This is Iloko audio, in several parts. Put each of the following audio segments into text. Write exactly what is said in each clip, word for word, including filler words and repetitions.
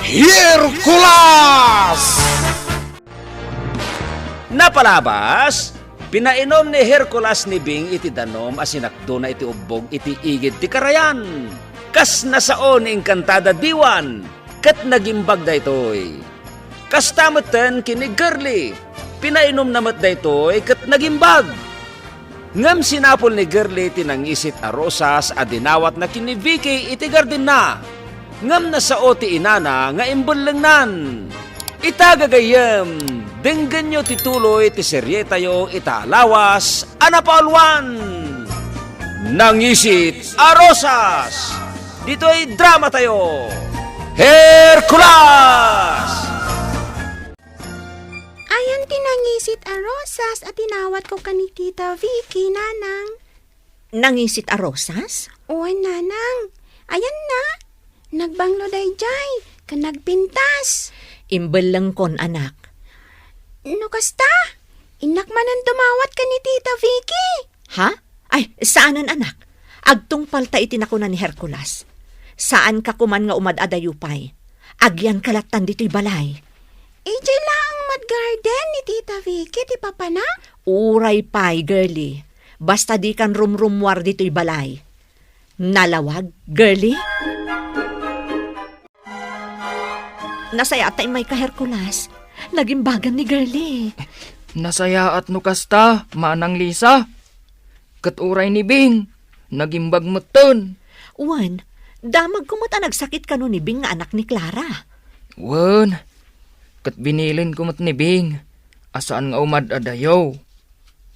Hercules! Napalabas, pinainum ni Hercules ni Bing iti danum a sinakdona iti ubbog iti igid ti karayan. Kas nasao ni Encantada Diwan, ket nagimbag daytoy. Kasta metten ken ni Girlie, pinainumna met daytoy ket nagimbag. Ngem sinapul ni Girlie ti nangisit a rosas a dinawatna ken ni Vicky iti gardenna. Ngem nasao ti inana nga imbellengnan. Ita gagayyem, denggenyo ti tuloy ti serietayo ita a lawas a napauluan, Nangisit a Rosas. Ditoy dramatayo, Hercules! Ayan ti nangisit a rosas a dinawatko ken ni Tita Vicky, Nanang. Nangisit a rosas? Wen, Nanang. Ayanna. Nagbanglo daydiay, ken nagpintas. Imbellengkon, anak. No kasta, innak manen dumawat ken ni Tita Vicky. Ha? Ay, saanen, anak. Agtungpalta iti nakuna ni Hercules. Saanka koman nga umad-adayo pay. Agyanka lattan ditoy balay. Idiay laeng met garden ni Tita Vicky ti papana? Uray pay, girlie. Basta dikan rumrummuar ditoy balay. Nalawag, girlie? Nasayaat ta immayka, Hercules. Nagimbagan ni girlie. Nasayaat no kasta, Manang Lisa. Ket uray ni Bing, nagimbag metten. Wen, damagko met a nagsakit kano ni Bing nga anak ni Clara. Wen, ket binilinko met ni Bing a saan nga umad-adayo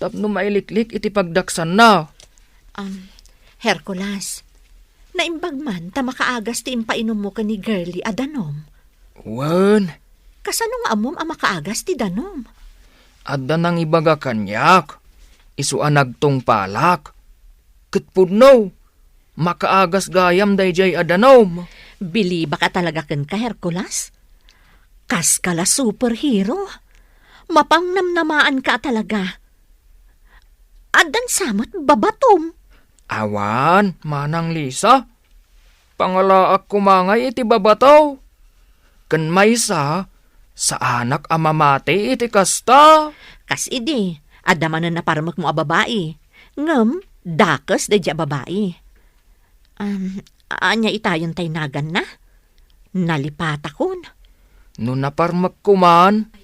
tapno mailiklik iti pagdaksanna. Um, Hercules, naimbag man ta makaagas ti impainummo ken ni girlie a danum. Wen. Kasano nga ammom a makaagas ti danum? Adda nangibaga kaniak, isu a nagtungpalak. Ket pudno, makaagas gayam daydiay a danum. Bilibak a talaga kenka, Hercules. Kaska la superhero. Mapangnamnamaanka a talaga. Addan sa met babatom. Awan, Manang Lisa. Pangalaak koma ngay iti babato. Ken maysa, saanak a mamati iti kasta. Kas idi, adda manen naparmekmo a babai. Ngem, dakes daydiay a babai. Um, ania itayon tay naganna? Nalipatakon. No naparmekko man,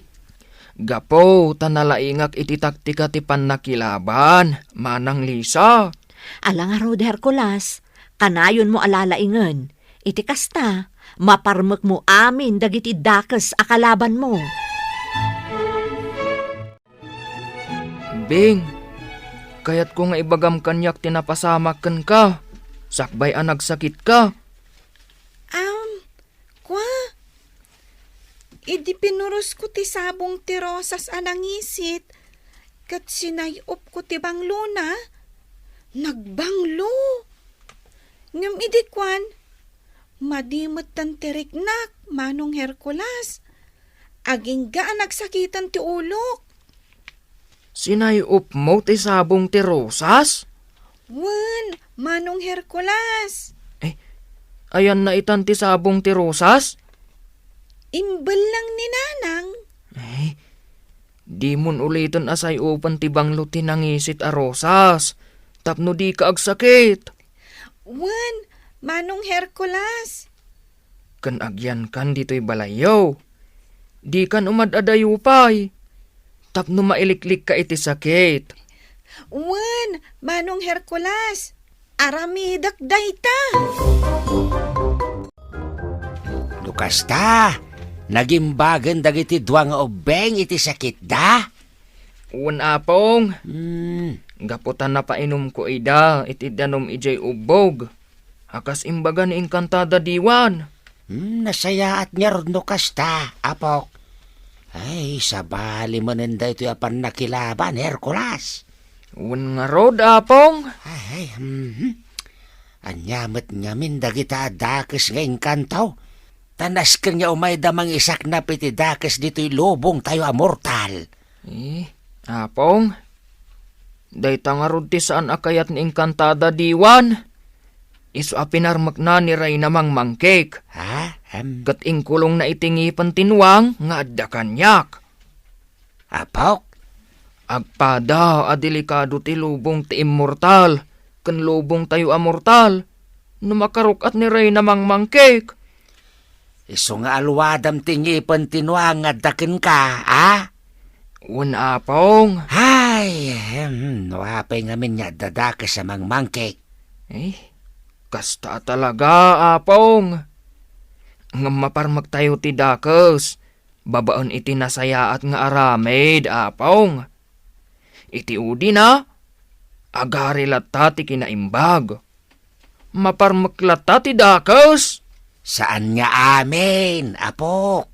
gapu ta nalaingak iti taktika ti pannakilaban, Manang Lisa. Ala ngarud, Hercules, kanayonmo a lalaingen. Iti kasta, maparmekmo amin dagiti dakes a kalabanmo. Bing, kayatko nga ibagam kaniak ti napasamak kenka, sakbay a nagsakitka. Am, kua, idi pinurosko ti sabong ti rosas a nangisit, ket sinay-opko ti banglona, nagbanglo. Ngem idi kuan, madi metten ti riknak, Manong Hercules. Agingga a nagsakiten ti ulok. Sinay-opmo ti sabong ti rosas? Wen, Manong Hercules. Eh, ayanna itan ti sabong ti rosas? Imbellang ni Nanang. Eh, dimon uliten a say-open ti banglo ti nangisit a rosas tapno dika agsakit. Wen, Manong Hercules. Ken agyankan ditoy balayyo. Dikan umad-adayo pay tapno mailiklikka iti sakit. Wen, Manong Hercules, aramidek dayta. No kasta, nagimbagen dagiti dua nga ubbeng iti sakitda? Wen, Apong. Hmm. Gapu ta napainumko ida iti danum idiay ubbog. A kas imbaga ni Encantada Diwan. Hmm, nasayaat ngarud no kasta, Apok. Ay, sabali manen daytoy a pannakilaban, Hercules. Wen ngarud, Apong. Ay, mhm. Ania met ngamin dagita a dakes nga engkanto? Ta nasken nga umayda mangisaknap iti dakes ditoy lubongtayo a mortal. Eh, Apong, dayta ngarud ti saan a kayat ni Encantada Diwan. Isu a pinarmekna ni Reyna Mangmangkek. Ha? Em. Ket inkulongna iti ngipen ti nuang nga adda kaniak. Apok? Agpada a delikado ti lubong ti immortal ken lubongtayo a mortal no makaruk-at ni Reyna Mangmangkek. Isu nga alwadam ti ngipen ti nuang nga adda kenka, a? Wen, Apong. Ay, em, no apay ngamin nga adda dakes a Mangmangkek? Eh, kasta a talaga, Apong. Ngem maparmektayo ti dakes babaen iti nasayaat nga aramid, Apong. Iti udina, agari latta ti kinaimbag. Maparmek latta ti dakes. Saan nga amin, Apok.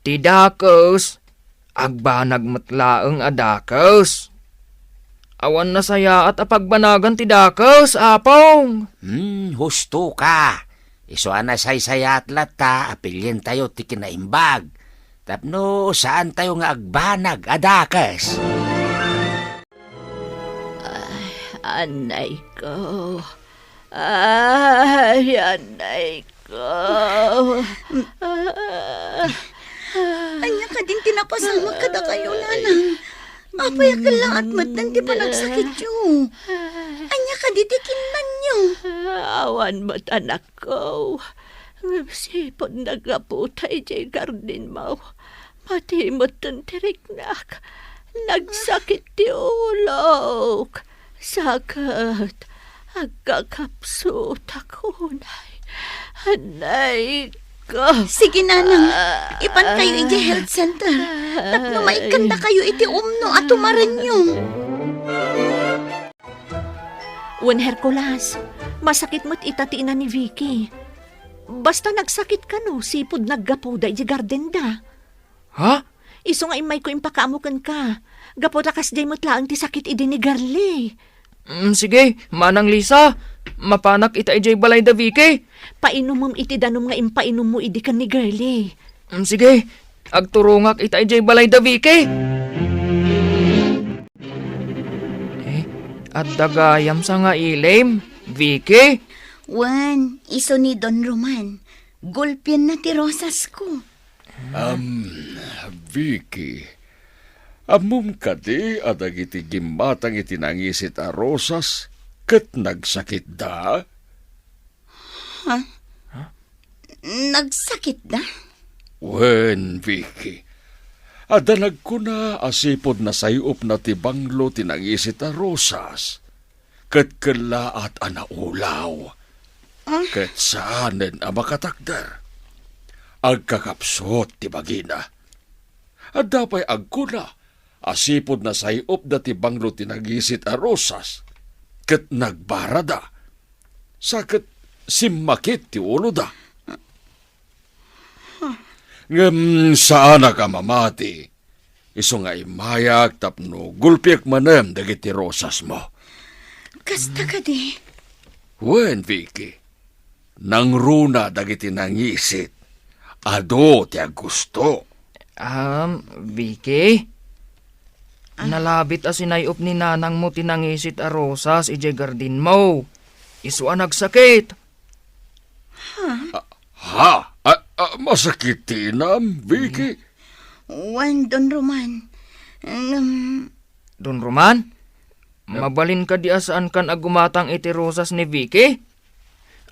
Ti dakes, agbanag met laeng a dakes. Awan nasayaat a pagbanagan ti dakes, Apong. Hmm, husto ka. Isu a nasaysayaat latta a pilientayo ti kinaimbag tapno saantayo nga agbanag a dakes. Ay, anay ko. Ay, anay ko. Ania kadin ti napasamak kadakayo, nanang? Apay a kellaat metten ti panagsakityo? Ania kadi ti kinnanyo? Awan met, anakko. Ngem sipud naggaputa idiay gardinmo, mati metten ti riknak. Nagsakit ti ulok. Sa ket agkakapsutak unay. Anay ko. Sige, nanang. Ipankayo idiay health center tapno maikkandakayo iti umno a tumarenyo. Wen, Hercules, masakit met ita ti ina ni Vicky. Basta nagsakit kano, sipud naggapuda idiay gardenda. Ha? Isu nga immayko impakaammo kenka. Gapu ta kasdiay met laeng ti sakit idi ni Girlie. Mm, sige, Manang Lisa. Mapanak ita idiay balay da Vicky. Painumem iti danum nga impainommo idi ken ni Girlie. Mm, sige, agturongak ita idiay balay da Vicky. Eh, adda gayam sa nga ilim, Vicky? Wen, isu ni Don Roman. Gulpienna ti rosasko. Am, Vicky, ammom kadi a dagiti gimmatang iti nangisit a rosas ket nagsakitda? Ha? Nagsakitda? Wen, Vicky. Adda nagkuna a sipud nasay-opna ti banglo ti nangisit a rosas, ket kellaat a naulaw, ah, ket saanen a makatakder. Agkakapsut ti bagina. Adda pay agkuna a sipud nasay-opda ti banglo ti nangisit a rosas, ket nagbarada, sa ket simmakit ti uloda. Ngem saanak a mamati, isu nga immayak tapno gulpiek manen dagiti rosasmo. Kasta kadi? Wen, Vicky. Nangruna dagiti nangisit. Adu ti aggusto. Am, Vicky? Ah. Nalabit a sinay-op ni nanangmo ti nangisit a rosas idiay gardinmo. Isu a nagsakit. Ha? Ah, ha? Ah, ah, masakit ti inam, Vicky? Wen, Don Roman. Ngem, Don Roman? Yep. Mabalin kadi a saankan a gumatang iti rosas ni Vicky?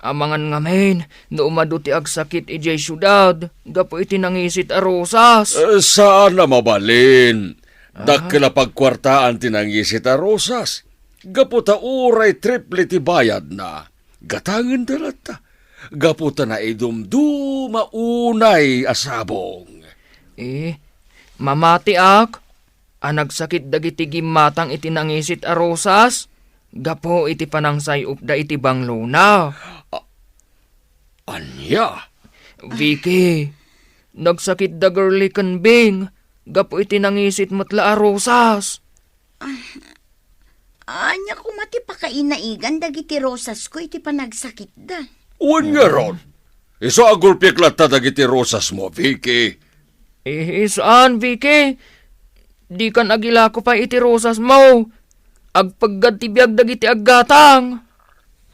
Amangan ngamin no umadu ti agsakit idiay siudad gapu iti nangisit a rosas. Eh, saan a mabalin. Ah. Dakkel a pagkuartaan ti nangisit a rosas. Gapu ta uray triple ti bayadna. Gatangenda latta. Gapu ta naidumduma unay a sabong. Eh, mamatiak a nagsakit dagiti gimmatang iti nangisit a rosas gapu iti panangsay-opda iti banglona. A-, ania? Vicky, nagsakit da Girlie ken Bing gapu iti nangisit met la a rosas. Ania koma ti pakainaigan dagiti rosasko iti panagsakitda? Wen ngarud, isu a gulpiek latta dagiti rosasmo, Vicky. Eh, saan, Vicky? Dikan agilako pay iti rosasmo. Agpeggad ti biag dagiti aggatang.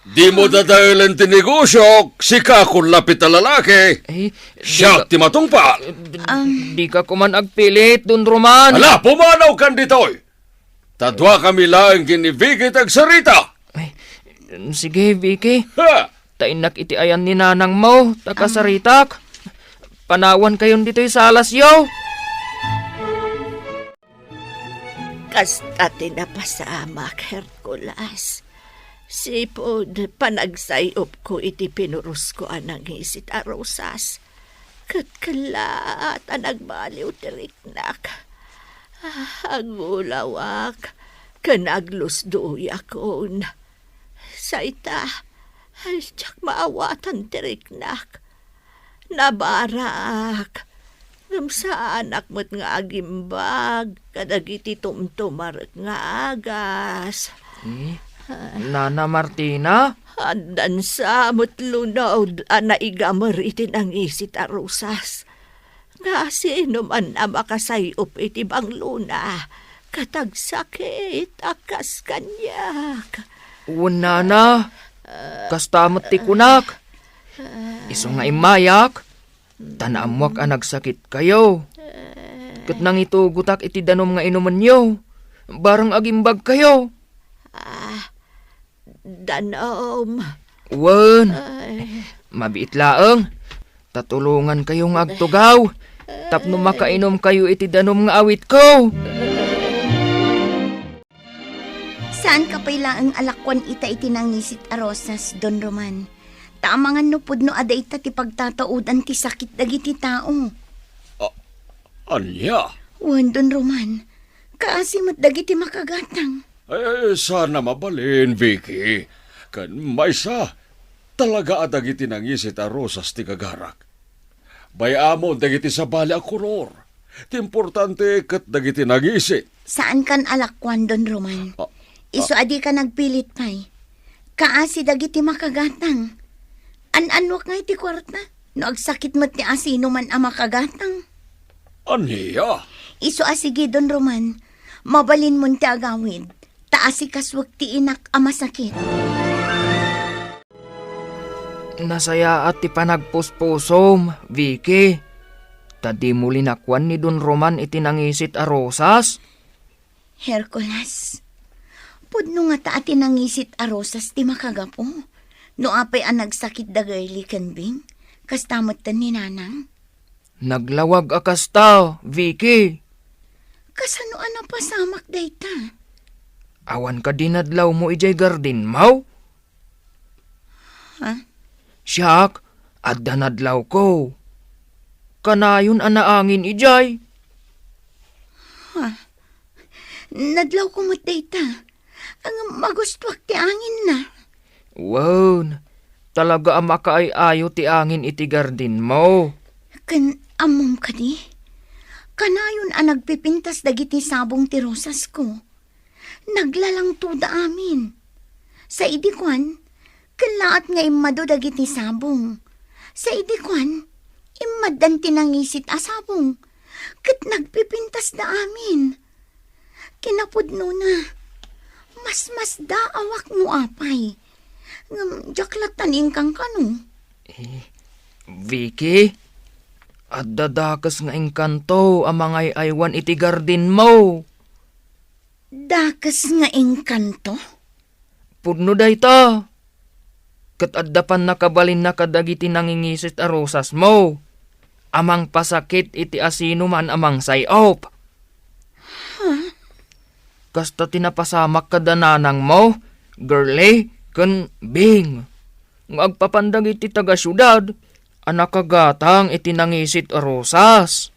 Dimo dadaelen ti negosiok, sika kun lapit a lalaki. Ay, siak dika, ti matungpal. Eh, d-, dika kuman agpilit, Don Roman. Ala, pumanawkan ditoy. Ta duakami laeng ken ni Vicky ti agsarita. Ay, sige, Vicky. Ha? Ta innak iti ayan ni nanangmo, ta kasaritak. Panawankayon ditoy salasyo. Kasta ti napasamak, Hercules. Sipud panagsay-opko iti pinurosko a nangisit a rosas, ket kellaat a nagbaliw ti riknak. Ah, agulawak ken aglusduyakon. Sayta, diak maawatan ti riknak. Nabarak. Ngem saanak met nga agimbag kadagiti tumtumarek nga agas. Eh, Nana Martina? Addan sa met lunod a naigamer iti nangisit a rosas. Nga sino man a makasay-op iti banglona, ket agsakit a kas kaniak. Wen, Nana, kasta met ti kunak. Isu nga immayak, ta naammoak a nagsakitkayo. Ket nangitugotak iti danum nga inumenyo, bareng agimbagkayo. Ah, danum. Wen, ay, mabiit laeng, ta tulongankayo nga agtugaw, tapno makainomkayo iti danum nga awitko. Saanka pay laeng a lakuan ita iti nangisit a rosas, Don Roman. Ta amangan no pudno a dayta ti pagtataodan ti sakit dagiti tao. A-, ania? Wen, Don Roman. Kaasi met dagiti makagatang. Ay, ay, saan a mabalin, Vicky. Ken maysa, talaga a dagiti nangisit a rosas ti gagarak. Bay-amon dagiti sabali a kolor. Ti importante ket dagiti nangisit. Saankan a lakuan, Don Roman. Ah, isu ah, a dika nagpilit pay. Kaasi dagiti makagatang. An-annuak nga iti kuarta, no agsakit met ti asino man a makagatang. Ania? Isu a sige, Don Roman. Mabalinmon ti agawid. Ta asikasuek ti inak a masakit. Nasayaat ti panagpuspusom, Vicky. Ta dimo linakuan ni Don Roman iti nangisit a rosas? Hercules, pudno ngata a ti nangisit a rosas ti makagapu no apay a nagsakit da Girlie ken Bing, kasta metten ni Nanang? Naglawag a kasta, Vicky. Kasano a napasamak dayta? Awan kadi nadlawmo idiay gardenmo? Ha? Siak, adda nadlawko. Kanayon a naangin idiay. Ha? Nadlawko met dayta. Ngem magustuak ti anginna. Wen, talaga a makaay-ayo ti angin iti gardenmo. Ken ammom kadi? Kanayon a nagpipintas dagiti sabong ti rosasko. Naglalangtoda amin. Sa idi kuan, kellaat nga immado dagiti sabong. Sa idi kuan, immaddan ti nangisit a sabong. Ket nagpipintasda amin. Kinapudnona, masmasdaawak no apay. Ngem diak latta ni inkankano. Eh, Vicky, adda dakes nga engkanto a mangay-aywan iti gardenmo. Dakes nga engkanto? Pudno dayta. Ket adda pannakabalinna kadagiti nangingisit a rosasmo a mangpasakit iti asinoman a mangsay-op. Ha? Kasta ti napasamak kada nanangmo, Girlie, ken Bing, nga agpapan dagiti taga-siudad a nakagatang iti nangisit a rosas.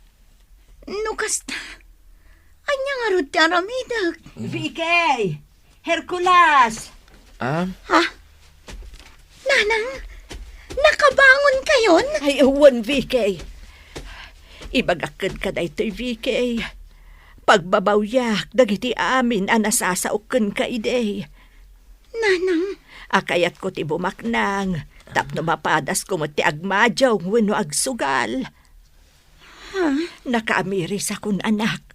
No kasta, ania ngarud ti aramidek? Vicky! Hercules! Ah? Ha? Nanang, nakabangon kayon? Ay, wen, Vicky. Ibagak kenka daytoy, Vicky. Pagbabawiak dagiti amin a nasasaok kenka idi. Nanang. A kayatko ti bumaknang, tapno mapadasko met ti agmadiaw wenno agsugal. Ha? Nakaamirisakon, anak.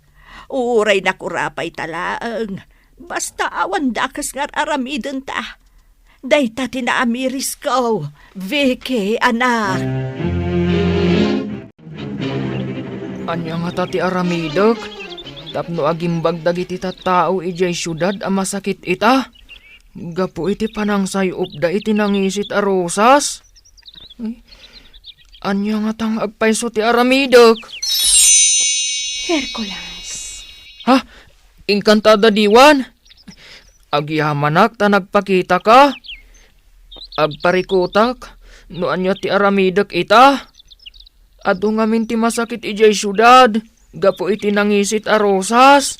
Uray nakurapayta laeng. Basta awan dakes nga ar-aramidenta. Dayta ti naamirisko, Vicky, anak. Ania ngata ti aramidek tapno agimbag dagiti tattao idiay siudad a masakit ita? Gapu iti panangsay-opda iti nangisit a rosas? Ay, ania ngata nga agpayso ti aramidek? Hercules. Ha? Inkantada diwan? Agyamanak ta nagpakitaka. Agparikutak no ania ti aramidek ita. Adu ngamin ti masakit idiay siudad gapu iti nangisit a rosas.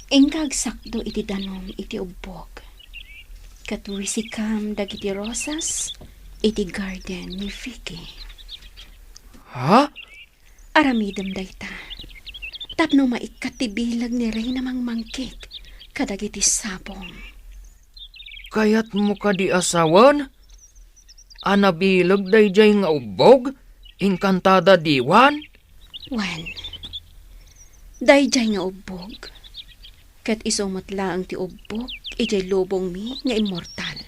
Inka agsakdo iti danum iti ubbog, ket wisikam dagiti rosas iti garden ni Vicky. Ha? Aramidem dayta tapno maikkat ti bileg ni Reyna Mangmangkik kadagiti sabong. Kayatmo kadi a sawen a nabileg daydiay nga ubbog, inkantada diwan? Wen, daydiay nga ubbog, ket isu met laeng ti ubbog idiay lubongmi nga immortal.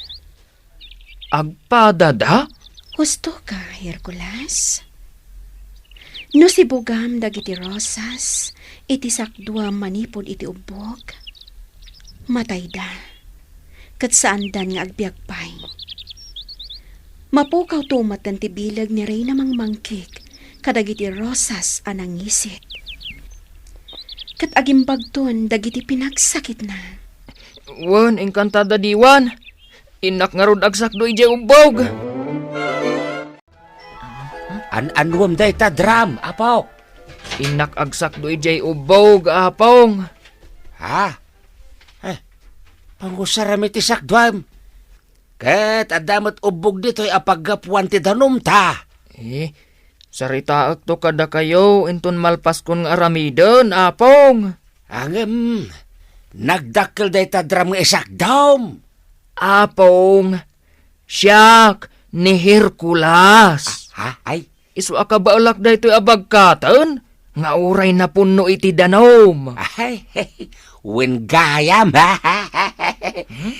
Agpadada? Husto ka, Hercules. No sibugam dagiti rosas iti sakduam manipud iti ubbog, matayda, ket saandan nga agbiag pay. Mapukawto met ti bileg ni Reyna Mangmangkik kadagiti rosas a nangisit, ket agimbagton dagiti pinagsakitna. Wen, inkantada diwan. Innak ngarud agsakdo idiay ubbog. An-anuem dayta drum, Apo? Innak agsakdo idiay ubbog, Apong. Ha? Eh, pangusarami ti sakduam. Ket adda met ubbog ditoy a paggapuan ti danumta. Eh, saritaekto kadakayo inton malpaskon nga aramiden, Apong. Ngem, nagdakkel dayta drum nga isakdom. Apong, siak ni Hercules. Ha? Ay? Isu a kabaelak daytoy a bagkaten nga uray napunno iti danum. Ay, wen gayam.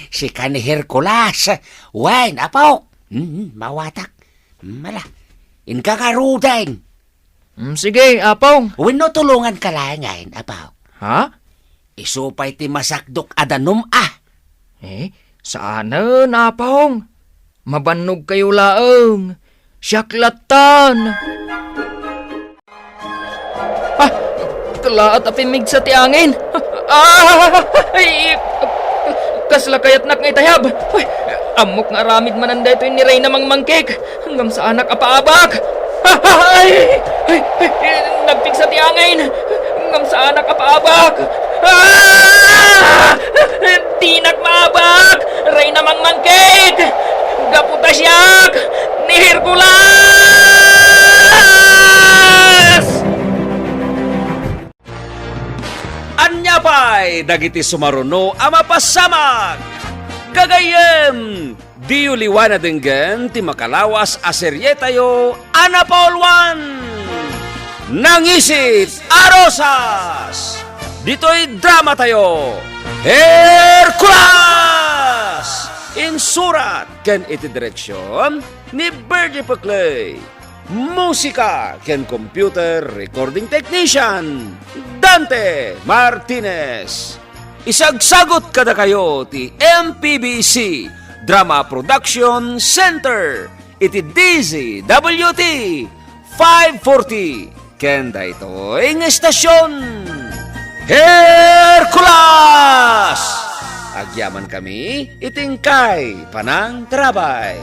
Sika ni Hercules. Wen, Apo. Hmm, mawatak. Mala, inka ngaruden. Mm, sige, Apong. Wenno tulonganka laengen, Apo. Ha? Isu pay ti masakdok a danum a. Eh, saanen, Apong. Mabannogkayo laeng. Siak lattan. Ah! Kalaat a pimmigsa ti angin. Ah! Ay! Kasla kayatnak nga itayab. Ay! Ammok nga aramid manen daytoy ni Reyna Mangmangkik. Ngem saanak a paabak. Ay! Ay! Ay! Nagpigsa ti angin. Ngem saanak a paabak. Ah! Dinak maabak! Reyna Mangmangkik! Gapu ta siak ni Hercules! Ania pay dagiti sumaruno a mapasamak? Gagayyem, diyo liwan a denggen ti makalawas a serietayo a napauluan, Nangisit a Rosas! Ditoy dramatayo, Hercules! Insurat ken iti direksion ni Bernie Peclay. Musika ken computer recording technician, Dante Martinez. Isagsagut kadakayo ti M P B C Drama Production Center iti D Z W T five forty ken daytoy nga estasion, Hercules! Agyamankami iti inkay panangtarabay.